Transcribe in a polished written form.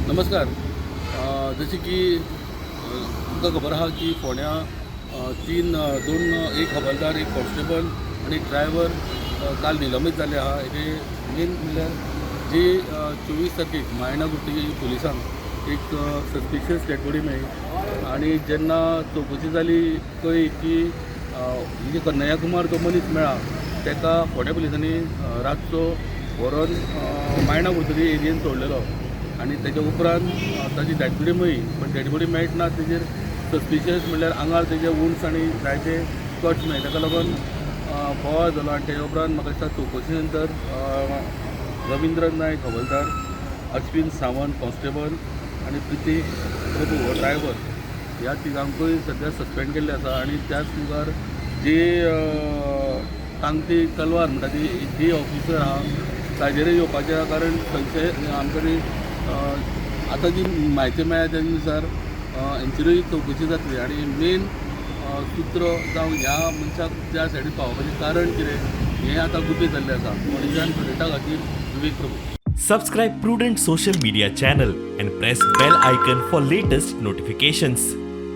नमस्कार. जशें की तुमकां खबर आहा की फोंड्यां तीन, दोन, एक हवालदार, एक कॉन्स्टेबल आनी एक ड्रायव्हर काल निलंबीत जाल्ले आहा. हेजे मेन म्हणल्यार जी 24 तारखेक मायणा कुर्टी पुलिसांक एक सस्पिशियस डेड बॉडी मेळ्ळी आनी जेन्ना चवकशी जाली, कळ्ळी की ही जी कन्हैया कुमार जो मनीस मेळ्ळा, ताका फोंड्या पुलिसांनी रातचो व्हरोन मायणा कुर्तरी एरियेन सोडलेलो आनी तेच्या उपरांत ताची डेड बॉडी मेळ्ळी. पण डेड बॉडी मेळटना तेजेर सस्पिशियस म्हणल्यार आंगार तेजे वुंड्स आनी जायते कट्स मेळ्ळे. ताका लागून बोवाळ जालो आनी तेच्या उपरांत म्हाका दिसता चवकशी नंतर रविंद्र नायक हवलदार, अश्विन सावंत कॉन्स्टेबल आनी प्रितेश प्रभू हो ड्रायव्हर, ह्या तिगांकूय सद्या सस्पेंड केल्ले आसा. आनी त्याच मुखार जी तांगती तलवार म्हणटा ती जी ऑफिसर आहा, ताजेरय येवपाचें आहा, कारण थंयचे आमकां ती आतां जी म्हायती मेळ्ळ्या तेजे नुसार हेंचेरूय चवकशी जातली आनी मेन सूत्र जावं ह्या मनशाक त्या सायडीन पावपाचें कारण कितें, हें आतां गुपीत जाल्लें आसा. फोंडेच्यान प्रुडंटा खातीर विवेक Prabhu. Subscribe Prudent Social Media channel and press bell icon for latest notifications.